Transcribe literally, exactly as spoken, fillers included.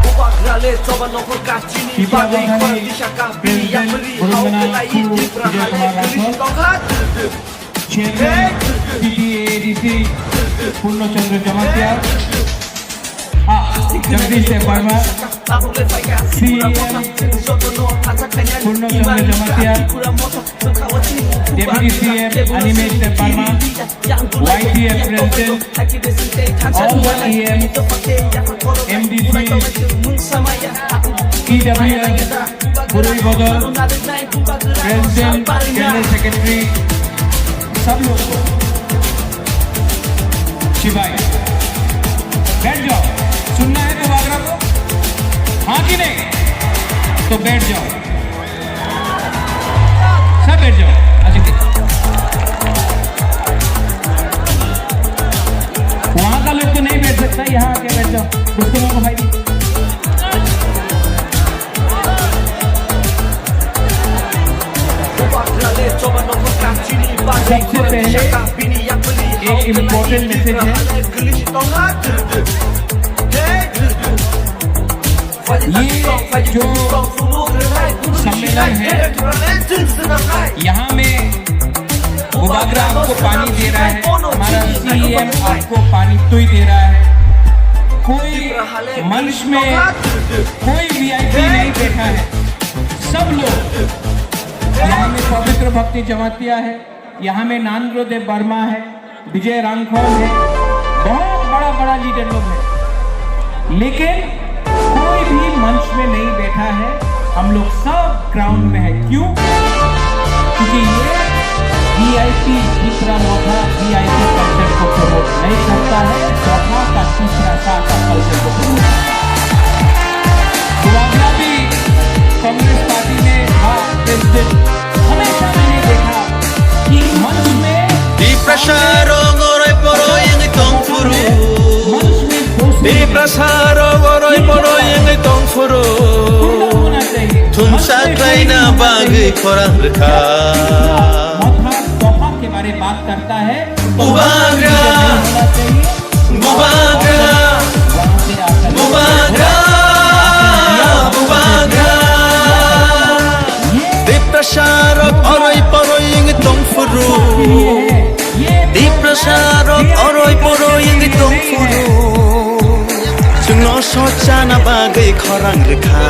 Bubagrale choba nokol kachini bagwi khorang tisaka bini yapri hao kelai Tripura hale kalish tongha. Chairman P T A A D C Purno Chandra Jamatia, ah, Jagdish Debbarma, C M Purno Chandra Jamatia, Deputy C M Animesh Debbarma, Y T F President, all E M, M D C, E W S, Burui Bodol, President, General Secretary, सब लोग को। शिवाय, बैठ जाओ। सुनना है तो बागरा को? हाँ कि नहीं? तो बैठ जाओ। सब बैठ जाओ। अच्छा, ठीक। वहाँ का लोग तो नहीं बैठ सकता, यहाँ आके बैठ जाओ। उसको लोगों को भाई। सबसे पहले एक important message है। ये जो सम्मेलन है, यहाँ में बुबाग्रा आपको पानी दे रहा है, हमारा सीएम आपको पानी तुई दे रहा है। कोई मंच में कोई वीआईपी नहीं बैठा है, सब लोग। यहाँ में पवित्र भक्ति जमातिया है, यहाँ में नांद्रो देव वर्मा है, विजय रांखल है, बहुत बड़ा बड़ा लीडर लोग हैं, लेकिन कोई भी मंच में नहीं बैठा है। हम लोग सब ग्राउंड में है। क्यों? क्योंकि ये वीआईपी टिपरा मोथा वीआईपी कल्चर को प्रमोट नहीं करता है, मोथा का तीसरा शाह का कल्चर को प्रमोट करता है। गुलाबी कांग्रेस पार्टी में था प्रेसिडेंट, हमेशा मैंने देखा कि मंच में Tiprasa rok orai poroi wngwi tong phuru. मंच में दोस्ती Tiprasa rok orai poroi wngwi tong phuru. Thumsa khlaina bagwi khorang rwkha. मोथा तोफा के बारे बात करता है। Bubagra, Bubagra, Bubagra, Bubagra. Tiprasa rok oroi poroi wngwi tong phuru. Tiprasa rok oroi poroi wngwi tong phuru. Chwngno sochana bagwi khorang rwkha.